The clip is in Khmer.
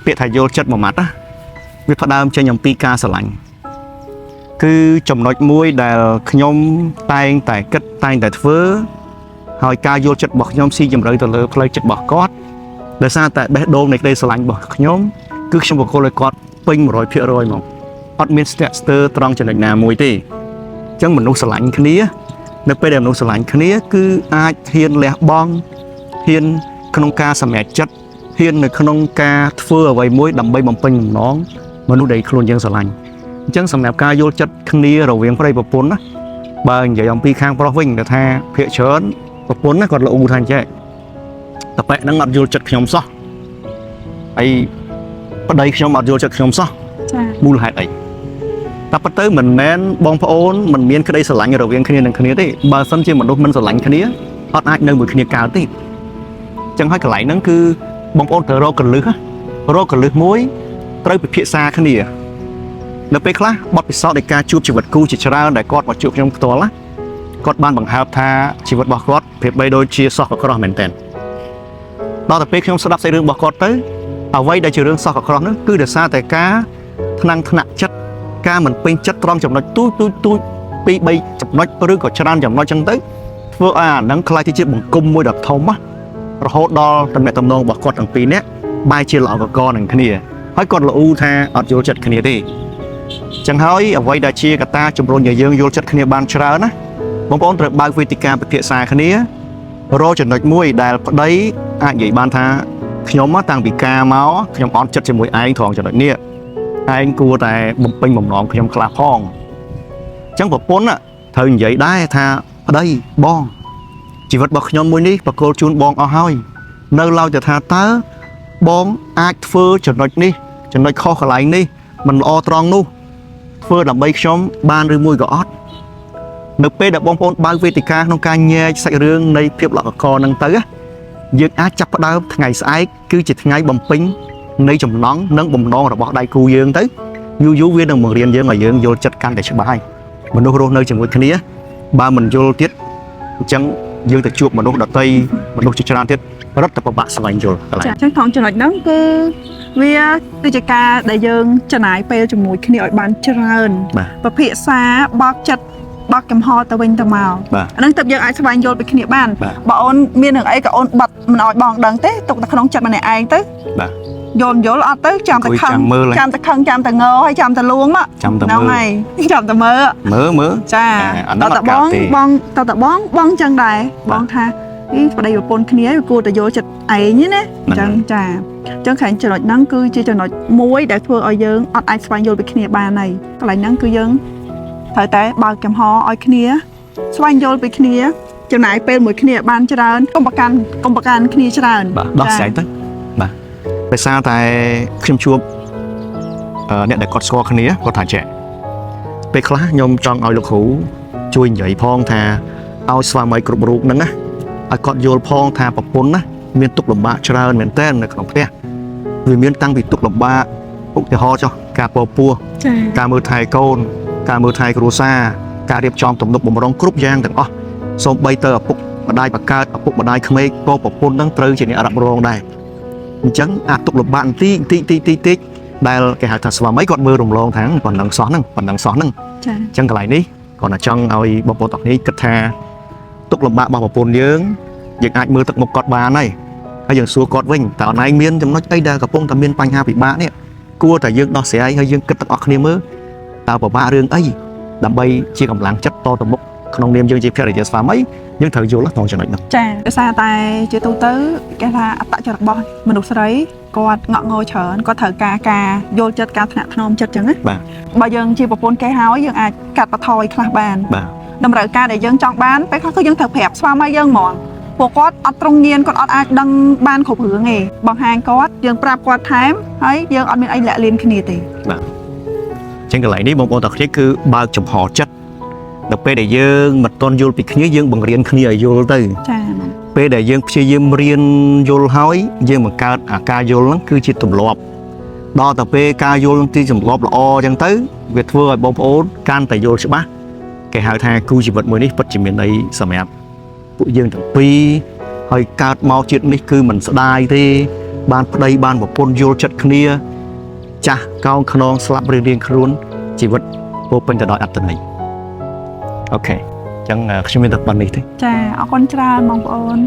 ពាក្យថាយល់ចិត្តមួយម៉ាត់ណាវាផ្ដើមចេញអំពីការស្រឡាញ់គឺចំណុចមួយដែលខ្ញុំតែងតែគិតតែងតែធ្វើហើយការយល់ចិត្តរបស់ខ្ញុំស៊ីជម្រៅទៅលើផ្លូវចិត្តរបស់គាត់ដោយសារតែបេះដូងនៃក្តីស្រឡាញ់របស់ខ្ញុំគឺខ្ញុំបកគលឲ្យគាត់ពេញ100%ហ្មងអត់មានស្ទាក់ស្ទើរត្រង់ចំណុចណាមួយទេអញ្ចឹងមនុស្សស្រឡាញ់គ្នានៅពេលដែលមនុស្សស្រឡាញ់គ្នាគឺអាចហ៊ានលះបង់ហ៊ានក្នុងការសម្រេចចិត្ត ហ៊ាននៅក្នុងការធ្វើអ្វីមួយដើម្បីបំពេញបំណងមនុស្សដែលខ្លួនយើងស្រឡាញ់អញ្ចឹងសម្រាប់ការយល់ចិត្តគ្នារវាងប្តីប្រពន្ធណាបើនិយាយអំពីខាងប្រុសវិញគេថាភាកច្រើនប្រពន្ធណាគាត់ល្អូថាអញ្ចេះតប៉ែហ្នឹងអត់យល់ចិត្តខ្ញុំសោះហើយប្តីខ្ញុំអត់យល់ចិត្តខ្ញុំសោះ ចា មូលហេតុអីតែប៉ុន្តែមិនមែនបងប្អូនមិនមានក្តីស្រឡាញ់រវាងគ្នានឹងគ្នាទេបើសិនជាមនុស្សមិនស្រឡាញ់គ្នាអត់អាចនៅមួយគ្នាកើតទេអញ្ចឹងហើយកន្លែងហ្នឹងគឺបងប្អូនត្រូវរកកលឹះណារកកលឹះមួយត្រូវពិភាក្សាគ្នានៅពេលខ្លះបទពិសោធន៍នៃការជួបជីវិតគូជាច្រើនដែលគាត់មកជួបខ្ញុំផ្ទាល់ណាគាត់បានបង្ហើបថាជីវិតរបស់គាត់ប្រៀបបីដូចជាសោះកក្រោះមែនទែនដល់តែពេលខ្ញុំស្ដាប់សាច់រឿងរបស់គាត់ទៅអ្វីដែលជារឿងសោះកក្រោះហ្នឹងគឺដោយសារតែការថ្នាំងថ្នាក់ចិត្តការមិនពេញចិត្តត្រង់ចំណុចទូចទូចទូចពីរបីចំណុចឬក៏ច្រើនចំណុចចឹងទៅធ្វើឲ្យអាហ្នឹងក្លាយទៅជាបង្គំមួយដ៏ធំណារហូតដល់តំណែងតំណងរបស់គាត់ទាំងពីរនាក់បែរជាល្អកកនឹងគ្នាហើយគាត់ល្អូថាអត់យល់ចិត្តគ្នាទេចឹងហើយអ្វីដែលជាកត្តាជំរុញឲ្យយើងយល់ចិត្តគ្នាបានច្រើនណាបងប្អូនត្រូវបើកវេទិកាពិភាក្សាគ្នារកចំណុចមួយដែលប្តីអាចនិយាយបានថាខ្ញុំតាំងពីការមកខ្ញុំអន់ចិត្តជាមួយឯងត្រង់ចំណុចនេះឯងគួរតែបំពេញបំណងខ្ញុំខ្លះផងអញ្ចឹងប្រពន្ធត្រូវនិយាយដែរថាប្តីបងជីវិតរបស់ខ្ញុំមួយនេះបកគលជូនបងអស់ហើយនៅឡើយតែថាតើបងអាចធ្វើចំណុចនេះចំណុចខុសកន្លែងនេះមិនល្អត្រង់នោះធ្វើដើម្បីខ្ញុំបានឬមួយក៏អត់នៅពេលដែលបងប្អូនបើកវេទិកាក្នុងការញែកសាច់រឿងនៃភាពល្អកកហ្នឹងទៅណាយើងអាចចាប់ផ្ដើមថ្ងៃស្អែកគឺជាថ្ងៃបំពេញនៃចំណង់និងបំណងរបស់ដៃគូយើងទៅយូរយូរវានឹងបង្រៀនយើងឲ្យយើងយល់ចិត្តកាន់តែច្បាស់ហើយមនុស្សរស់នៅជាមួយគ្នាបើមិនយល់ទៀតអញ្ចឹងយើងទៅជួបមនុស្សដទៃមនុស្សជាច្រើនទៀតរត់តែពិបាកស្វែងយល់កន្លែង ចាអញ្ចឹងថងចំណុចហ្នឹងគឺវាគឺជាការដែលយើងចំណាយពេលជាមួយគ្នាឲ្យបានច្រើន បាទ ពភាសាបើកចិត្តបើកចំហទៅវិញទៅមក បាទ អាហ្នឹងទើបយើងអាចស្វែងយល់ពីគ្នាបាន បាទ បើអូនមានរឿងអីក៏អូនបាត់មិនឲ្យបងដឹងទេទុកតែក្នុងចិត្តម្នាក់ឯងទៅ បាទ យល់មិនយល់អត់ទៅចាំតែ អង្គុយ ខឹង ចាំមើលហើយ ចាំតែខឹងចាំតែងើហើយចាំតែលួងមក ចាំតែមើល ហ្នឹងហើយចាំតែមើល មើលមើល ចា អាហ្នឹង តតបង អត់កើតទេ បងតតបងបងចឹងដែរ បាទ បងថាអីប្តីប្រពន្ធគ្នាវាគួរតែយល់ចិត្តឯងណា ហ្នឹង ចឹងចាចឹងខាងចំណុចហ្នឹងគឺជាចំណុចមួយដែលធ្វើឲ្យយើងអត់អាចស្វែងយល់ពីគ្នាបានហើយកន្លែងហ្នឹងគឺយើងត្រូវតែបើកចំហឲ្យគ្នាស្វែងយល់ពីគ្នាចំណាយពេលមួយគ្នាបានច្រើនកុំប្រកាន់កុំប្រកាន់គ្នាច្រើន បាទដោះស្រាយទៅបាទដោយសារតែខ្ញុំជួបអ្នកដែលគាត់ស្គាល់គ្នាគាត់ថាចេះពេលខ្លះខ្ញុំចង់ឲ្យលោកគ្រូជួយនិយាយផងថាឲ្យស្វាមីគ្រប់រូបហ្នឹងណាឲ្យគាត់យល់ផងថាប្រពន្ធណាមានទុក្ខលំបាកច្រើនមែនទែននៅក្នុងផ្ទះវាមានតាំងពីទុក្ខលំបាកឧទាហរណ៍ចុះការពពោះ ចា ការមើលថែកូនការមើលថែគ្រួសារការរៀបចំទំនុកបំរុងគ្រប់យ៉ាងទាំងអស់សូម្បីទៅឪពុកម្ដាយបកើតឪពុកម្ដាយក្មេកក៏ប្រពន្ធនឹងត្រូវជាអ្នករ៉ាប់រងដែរអញ្ចឹងអាទុកលំបាកបន្តិចបន្តិចបន្តិចបន្តិចបន្តិចដែលគេហៅថាស្វាមីគាត់មើលរំលងថាប៉ុណ្ណឹងសោះហ្នឹងប៉ុណ្ណឹងសោះហ្នឹង ចា អញ្ចឹងកន្លែងនេះគាត់តែចង់ឲ្យបងប្អូនទាំងនេះគិតថាទុកលំបាករបស់ប្រពន្ធយើងយើងអាចមើលទឹកមុខគាត់បានហើយហើយយើងសួរគាត់វិញតើអនឯងមានចំណុចអីដែលកំពុងតែមានបញ្ហាពិបាកនេះគួរតែយើងដោះស្រាយហើយយើងគិតទាំងអស់គ្នាមើលតើពិបាករឿងអីដើម្បីជាកម្លាំងចិត្តតទៅមុខក្នុងនាមយើងជាភរិយាស្វាមីយើងត្រូវយល់ក្នុងចំណុចហ្នឹង ចាដោយសារតែជាទូទៅគេថាអត្តចរិតរបស់មនុស្សស្រីគាត់ងក់ងល់ច្រើនគាត់ត្រូវការការយល់ចិត្តការថ្នាក់ថ្នមចិត្តចឹងណា បាទ បើយើងជាប្រពន្ធគេហើយយើងអាចកាត់បន្ថយខ្លះបាន បាទ តម្រូវការដែលយើងចង់បានពេលខ្លះគឺយើងត្រូវប្រាប់ស្វាមីយើងហ្មងពួកគាត់អត់ត្រង់ញៀនគាត់អត់អាចដឹងបានគ្រប់រឿងទេបង្ហាញគាត់យើងប្រាប់គាត់ថែមហើយយើងអត់មានអីលាក់លៀនគ្នាទេ បាទអញ្ចឹងកន្លែងនេះបងប្អូនទាំងគ្នាគឺបើកចំហចិត្តដល់ពេលដែលយើងមិនទាន់យល់ពីគ្នាយើងបង្រៀនគ្នាឲ្យយល់ទៅ ចា ពេលដែលយើងព្យាយាមរៀនយល់ហើយយើងបង្កើតអាការយល់ហ្នឹងគឺជាទម្លាប់ដល់ទៅពេលការយល់ហ្នឹងទីទម្លាប់ល្អអញ្ចឹងទៅវាធ្វើឲ្យបងប្អូនកាន់តែយល់ច្បាស់គេហៅថាគូជីវិតមួយនេះពិតជាមានន័យសម្រាប់ពួកយើងទាំងពីរហើយកើតមកជាតិនេះគឺមិនស្ដាយទេ បានប្តីបានប្រពន្ធយល់ចិត្តគ្នា ចាស់កោងខ្នងស្លាប់រៀងៗខ្លួនជីវិតពោរពេញទៅដោយអត្ថន័យ okay អញ្ចឹងខ្ញុំមានតែប៉ុណ្ណេះទេ ចាអរគុណច្រើនបងប្អូន។